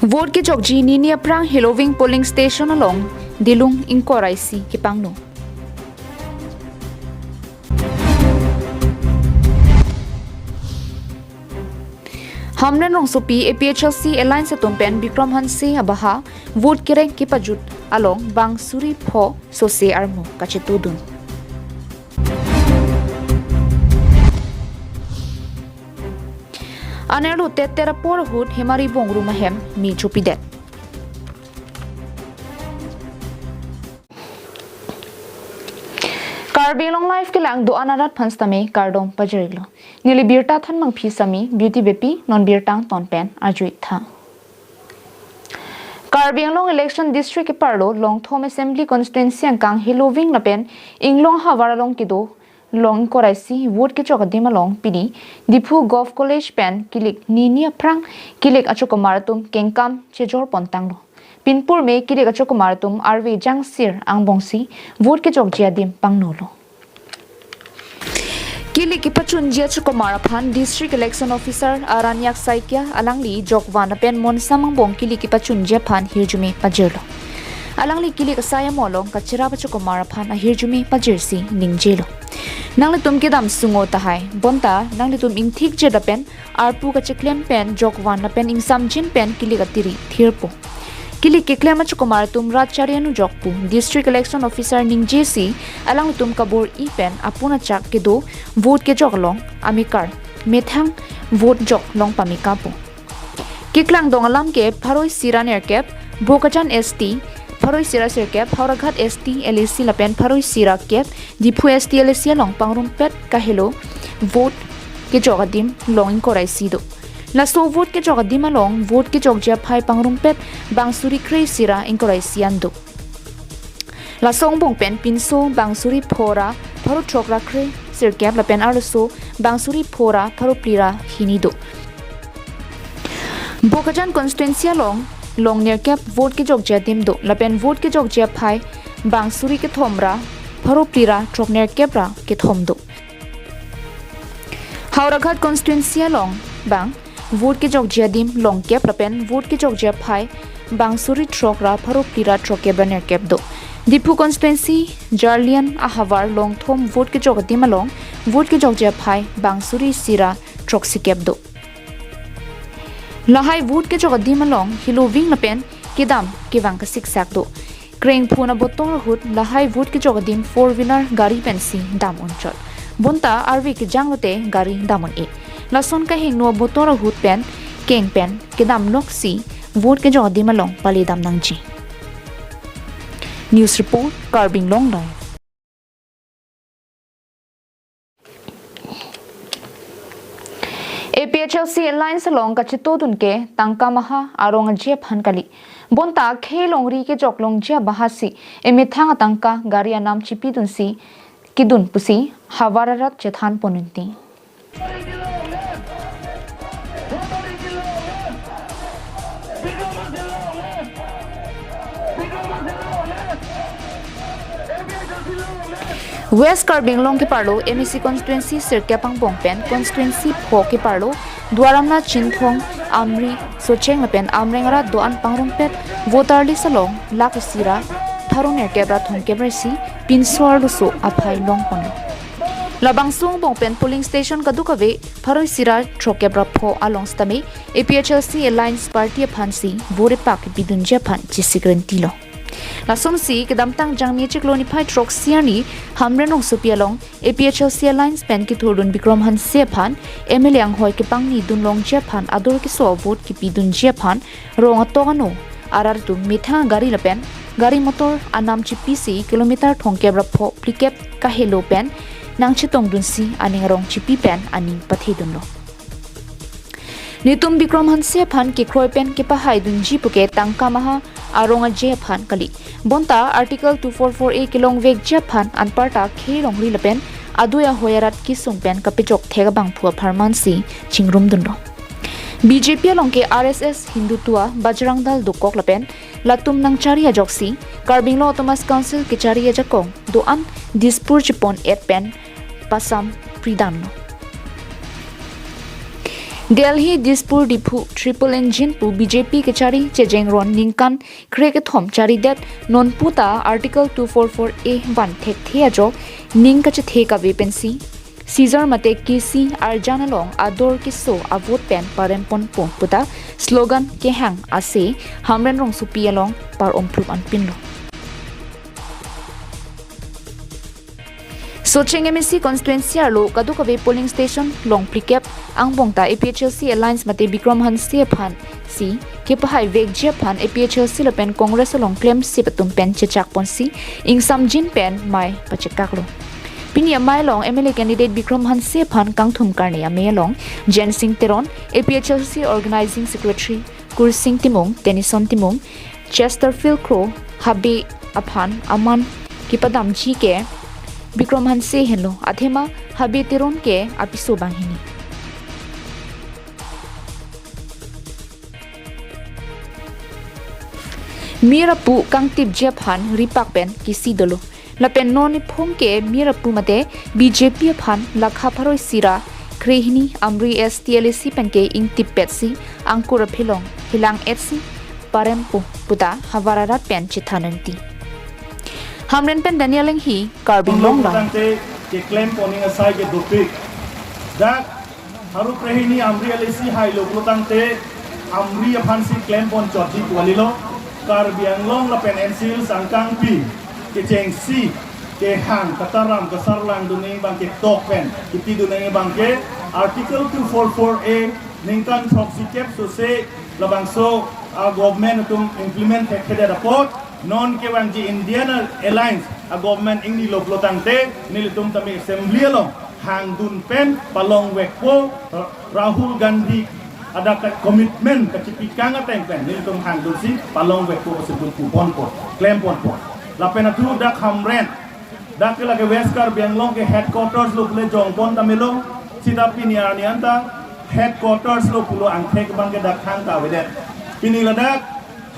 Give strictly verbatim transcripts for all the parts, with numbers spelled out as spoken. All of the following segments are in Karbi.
Vote kejokji nini aphrang Heloving polling station along dilung ingkoi ra isi kepangno. Hamren Rongsopi A P H L C Alliance atum pen Bikram Hanse abaha vote kereng kepajut along bang suri pho sose armu kachetodun. Anerlo tetter apor ahut Hemari Bongrum ahem me chopidet. Karbi Anglong Live kelang do-an arat aphan sitame kardom pajirlo. Neli birta thanmangpi sami Beauty Beypi, non birta angton pen arju-ik tha. Karbi Anglong Election District keparlo Longthom Assembly Constituency angkang Heloving lapen Inglong ahavar along kedo long ingkoi ra isi vote kejok adim along pini Diphu Govt College pen kilik nini aphrang kilik achokomar atum kengkam chejor pon tanglo. Pinpur me kilik achokomar atum arve jangsir angbongsi vote kejokji adim pangnolo. Kilik kepachunji achokomar aphan District Election Officer Aranyak Saikia alangli jokvan lapen monsam angbong kilik kepachunji aphan hirjume pajirlo. Alangli kilik asai amo along kacherap achokomar aphan ahirjume pajirsi ningjelo. Nanglitum kedam sungo tahai, bonta nanglitum ingthikjir lapen arpu kacheklem pen jokvan lapen ingsamjin pen kilik atiri thirpo. Kilik keklem achokomar atum rat chari anu jok pu District Election Officer ningjesi alangtum kabor-i pen apun achak kedo vote kejok along amekar methang vote jok long pamekapo. Keklangdong alam ke pharo isi ra nerkep Bokajan S T, pharo isi ra sirkep Howraghat S T L A C lapen pharo isi ra kep Diphu S T L A C along pangrumpet kahelo vote kejok adim long ingkoi ra isi do. Laso vote kejok adim along vote kejokji aphai pangrumpet bang suri kre isi ra ingkoi ra isi an do. Laso angbong pen pinso bang suri pho ra pharo throk ra kre sirkep lapen arloso bang suri pho ra pharo phli ra hini do. Bokajan constituency along long nerkep vote kejokji adim do lapen vote kejokji aphai bang suri kethom ra pharo phli ra throk nerkep ra kethom do. Howraghat constituency along bang vote kejokji adim long kep lapen vote kejokji aphai bang suri throk ra pharo phli ra throk kep ra nerkep do. Diphu constituency Jarlian ahavar Longthom vote kejok adim along vote kejokji aphai bang suri isi ra throk isi kep do. Lahai vote kejok adim along Heloving lapen kedam kevang kasiksak do. Krengphun abotor ahut lahai vote kejok adim four wheeler gari pensi dam unchot. Bonta arve kejang lote gari dam un-e. Lason kahingno abotor ahut pen keng pen kedam loksi vote kejok adim along pale dam nangji. News report, Karbi Anglong Live. A P H L C Alliance along kachetodun ke tangka maha arong aje aphan kali. Bonta khei longri kejok longji abahasi emethang atangka gari anam chipidunsi kedun pusi havar arat chethan ponunti. West Karbi Anglong keparlo M A C constituency sirkep angbong pen constituency pho keparlo Duar Amla, Chinthong, Amri, Socheng lapen Amreng arat do-an pangrumpet voter list along lakh isi ra pharo nerkep ra thomkep ra isi pinso arloso aphai long ponlo. Labangso angbong pen polling station kadokave pharo isi ra throkkep ra pho along sitame A P H L C Alliance Party aphansi vote epak kepidunji aphan chesik rentilo. Lasonsi kedamtang Jangmi achiklo niphai throksi arni Hamren Rongsopi along A P H L C Alliance pen kethurdun Bikram Hanse aphan M L A anghoi kepangnidun longji aphan ador keso vote kepidunji aphan rong atok ano arat atum methang gari lapen gari motor anam chipisi kilometer thomkep ra pho phlikep kahelo pen nangchetongdunsi aning arong chipi pen aning pathedunlo. Netum Bikram Hanse aphan kekroi pen kepahaidunji puke tangka maha arong aje aphan kali. Bonta Article two four four A kelongvekji aphan anparta khei longri lapen adui ahoi arat kesung pen kapejok thek abangphu apharmansi chingrumdunlo. B J P along ke R S S, Hindutva, Bajrang Dal dokok lapen latum nangchari ajoksi Karbi Anglong Autonomous Council kechari ajakong do-an Dispur chipon et pen pasam pridamlo. Delhi, Dispur, Diphu triple engine pu B J P kachari chejeng ron ningkan krekethom charidet nonputa Article two four four A van thekthe ajok ning kachethe kave pensi seizure mate kesi arjan along ador keso avote pen paremponpo puta slogan kehang ase Hamren Rongsopi along par-omprup anpinlo. Socheng M A C constituency arlo kadokave polling station long phlikep angbong ta A P H L C alliance mate Bikram Hanse aphan si kepahai vekji aphan A P H L C lapen Congress along klemsip atum pen chechakponsi ingsamjin pen mei pachekaklo. Pini amei along M L A candidate Bikram Hanse aphan kangthum karne amei along Jensing Teron, A P H L C organizing secretary Kursing Timung, Tenison Timung, Chesterfield Kro, Habe aphan aman kepadamji ke Bikram Hanse henlo, athema Habe Teron ke apiso banghini. Mir apu kangtipji aphan ripak pen kesi dolo. Lapen non niphong ke mir apu mate B J P aphan lakha pharo isi ra krehini Amri S T L A C pen ke ingtip petsi angkur aphelong hilang etsi parempo puta havar arat pen chethan nangji. Hamren pen Daniel Enghi, Karbi Anglong Live. Tangte keklem poning asai ke dopik. Dak haru krehini Amri L A C hailo pulo tangte Amri aphansi klempon chotji pu kalilo. Karbi Anglong lapen N C Hills angkangpi kechengsi kehang kataram kasarlang dun abang ke tok pen kiti dun abang ke Article two four four A ningkan throksi kep sose labangso a government atum implement thekthedet apot non kevangji Indian Alliance a government ingnilo pulo tangte nelitum tame assembly along hangdun pen palongvekpo, Ra-, Rahul Gandhi adak commitment kachipikang ateng pen nelitum hangdunsi palongvekpo pusi puponpo, klemponpo. Lapen athu dak Hamren, dak ke lake West Karbi Anglong ke headquarters lo pule jongpon tamelo, sita pini arni anta headquarters lo pulo angthek abang ke dak thangta avedet. Pini ladak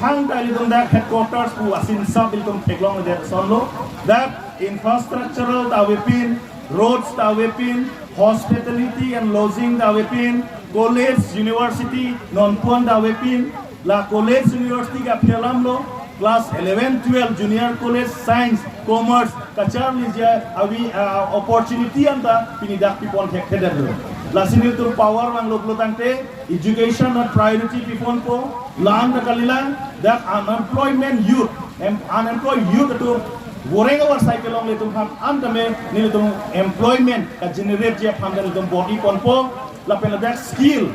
thangta ilitum dak headquarters pu asin sab ilitum theklongledet asonlo. Dak infrastructural ta avepin, roads ta avepin, hospitality and lodging ta avepin, college, university nonpon ta avepin, la college, university ke aphi alamlo, class eleven, twelve, junior college, science, commerce, kacharliji avi, ah, opportunity anta pini dak pipon thekthedetlo. Lasi nelitum power vanglo pulo tangte, education not priority piponpo, la-an ta kalilang, dak unemployment youth, em, unemployed youth atum, voreng avar cycle long letum ham, an tame nelitum employment kageneratiji aphan ta nelitum body ponpo, lapen ladak skill,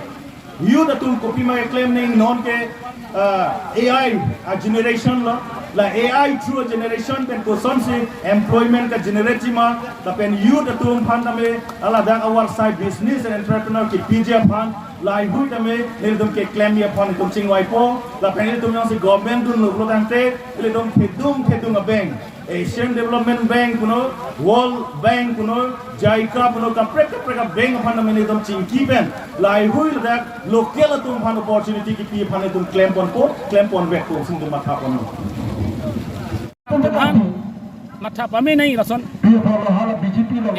youth atum kopima keklem nang non ke, ah, A I a generation lo, la A I through a generation pen kosonsi employment kageneratejima, lapen youth atum aphan tame ladak avar sai business and entrepreneur kepiji aphan, laheihui tame nelitum keklemji aphan itum chingvaipo, lapen itum jongsi government dunlo pulo tangte, itum thedung thedung a bank, Asian Development Bank puno, World Bank puno, JICA puno, kaprek kaprek a bank aphan tame nelitum chingki pen, laheihui ladak local atum aphan opportunity kipi aphan itum klemponpo, klemponvekpo pusi itum mathaponlo. Atum aphan matha pame nai lason.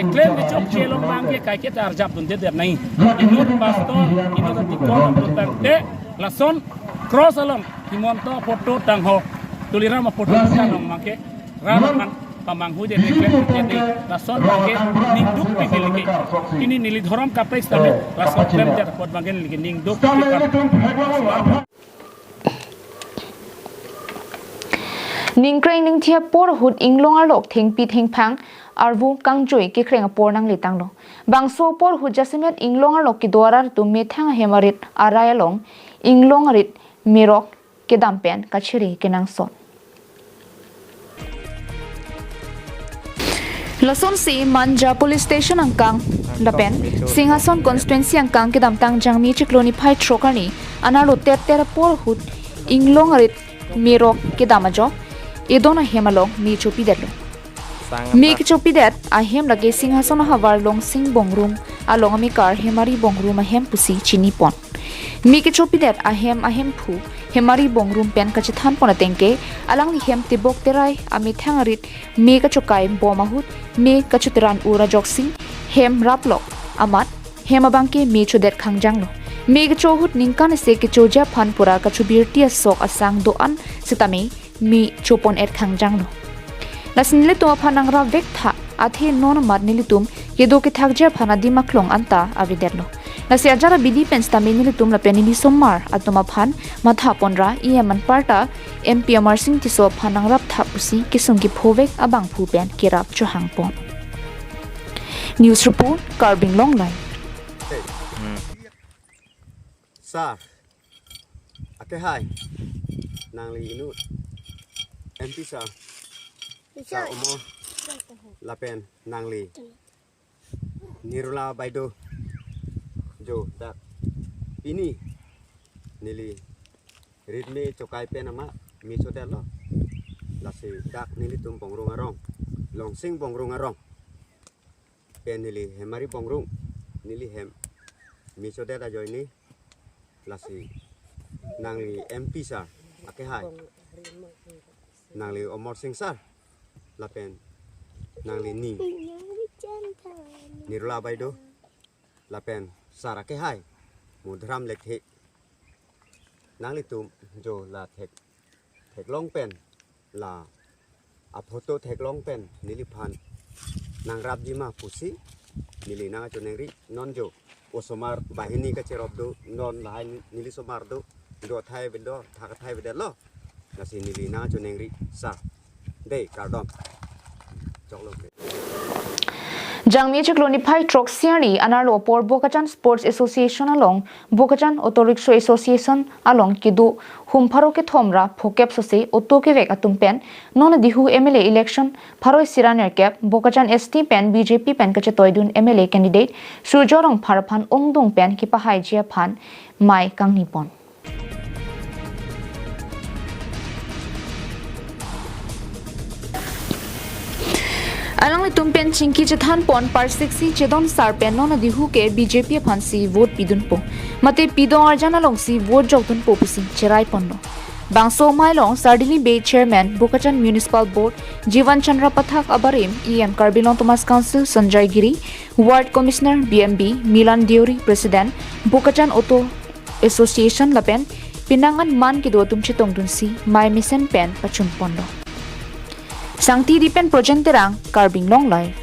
Eklem kechokche along abang ke kaike ta arjap dundedet nai. Inut pastor, inut adikon pulo tangte lason cross along Himanta photo tangho, Tuliram photo tangho abang ke rat aphan pamanghude eklem dundedet nai. Lason abang ke ning dukpik neli ke. Pini neli dhorom kaprek sitame lason klemdet apot abang ke neli ke ning dukpik. Ningkreng ningthi apor ahut inglong arlo thengpi thengphang arvo kangjui kekreng apor nangletanglo. Bangso apor ahut jasemet inglong arlo kedo arat atum methang ahem arit arai along inglong arit merok kedam pen kachere kenangsot. Lasonsi Manja Police Station angkang lapen Singhason Constituency angkang kedamtang Jangmi chiklo niphai throk arni anerlo terter apor ahut inglong arit merok kedam ajok edon ahem along me chopidetlo. Me kechopidet ahem lake Singhason ahavar Longsing Bongrum along amekar Hemari Bongrum ahem pusi chinipon. Me kechopidet ahem ahemphu Hemari Bongrum pen kachethanpon ateng ke alangli hem tebok terai amethang arit me kachokai bom ahut me kachoteran ur ajoksi hem raplok amat hem abang ke me chodet khangjanglo. Me kecho ahut ningkan isi kechoji aphan pura kachobirti asok asang do-an sitame me chopon-et khangjanglo. Lasi nelitum aphan nangrap vek tha, athe non amat nelitum kedo kethakji aphan adim aklong anta avedetlo. Lasi ajat abidi pen sitame nelitum lapen neli osomar atum aphan matha ponra E M anparta M P Amarsing Tisso aphan nangrap tha pusi kesung kephovek abangphu pen kerap chohang pon. News report, Karbi Anglong Live. Sir, ake hai, nangli inut M P sir, sir Omor, lapen nangli Nirula Baideo, jo dak pini neli rit me chokai pen ama me chodetlo. Lasi dak nelitum Bongrung arong, Longsing Bongrung arong pen neli Hemari Bongrung, neli hem me chodet ajoine. Lasi nangli M P sir ake hai, nangli Amarsing sir, lapen nangli ni Nirula Baideo, lapen sir ake hai, Mudram Lekthe, nanglitum jo la thek theklong pen, la aphoto theklong pen neliphan nangrapji ma pusi neli nangchoningri. Non jo osomar banghini kacherop do, non lahai neli osomar do, do athai avedet, thak athai avedetlo. Lasi neli nangchoningri sir. Dei, kardom. Choklo. Jangmi chiklo niphai throksi arni anerlo apor Bokajan Sports Association along Bokajan Auto Rickshaw Association along kedo hum pharo kethom ra phokep sose auto kevek atum pen non adihu M L A election pharo isi ra nerkep Bokajan S T pen B J P pen kachetoidun M L A candidate Surjya Rongphar aphan ongdung pen kepahaiji aphan mei kangni pon. Alanglitum pen chingki chethan pon parsiksi chedon sar pen non adihu ke B J P aphan si vote pidunpo, mate pidong arjan along si vote jokdunpo pusi cherai ponlo. Bangso amei along Sardili Bey Chairman Bokajan Municipal Board, Jivan Chandra Pathak abarim, E M Karbi Anglong Autonomous Council Sanjay Giri, Ward Commissioner B M B Milan Deuri, President Bokajan Auto Association lapen pinangan man kedo atum chetongdunsi mei mesen pen pachun ponlo. Sangti di pen Projen Terang, Karbi Anglong Live.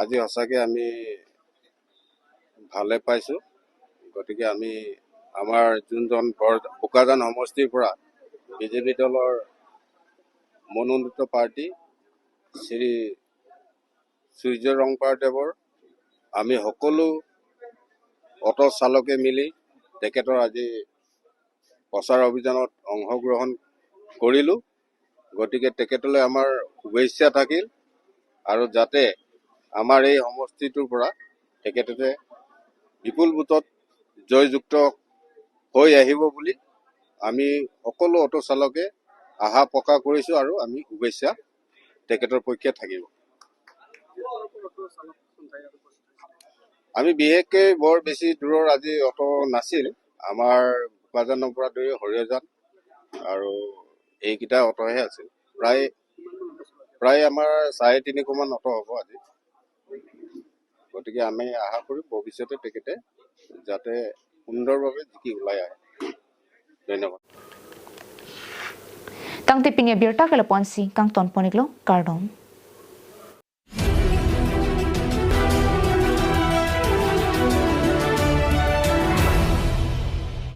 আজি সঁচাকে আমি ভালে পাইছো। গতিকে আমি আমাৰ যোনজন বৰ-, বোকাজান সমষ্টিৰ পৰা বি জে পি দলৰ মনোনীত প্ৰাৰ্থী শ্ৰী সূৰ্য ৰংপাৰ দেৱৰ আমি সকলো অটো চালকে মিলি তেখেতৰ আজি প্ৰচাৰ অভিযানত অংশগ্ৰহণ কৰিলো। গতিকে তেখেতলৈ আমাৰ শুভেচ্ছা থাকিল আৰু যাতে আমাৰ এই সমষ্টিটোৰ পৰা তেখেতে বিপুল ভোটত জয়যুক্ত হৈ আহিব বুলি আমি সকলো অটো চালকে আশা প্ৰকাশ কৰিছো আৰু আমি শুভেচ্ছা তেখেতৰ পক্ষে থাকিব। আমি বিশেষকৈ বৰ বেছি দূৰৰ আজি অটো নাছিল, আমাৰ বোকাজানৰ পৰা ধৰি হৰিয়াজান আৰু এইকেইটা অটোহে আছিল। প্ৰায়, প্ৰায় আমাৰ চাৰে তিনিশমান অটো হ'ব আজি। গতিকে আমি আশা কৰিম ভৱিষ্যতে তেখেতে যাতে সুন্দৰভাৱে জিকি ওলাই আহে। ধন্যবাদ। Tangte pini abirta ke lapu-ansi kangton pon-iklo, kardom.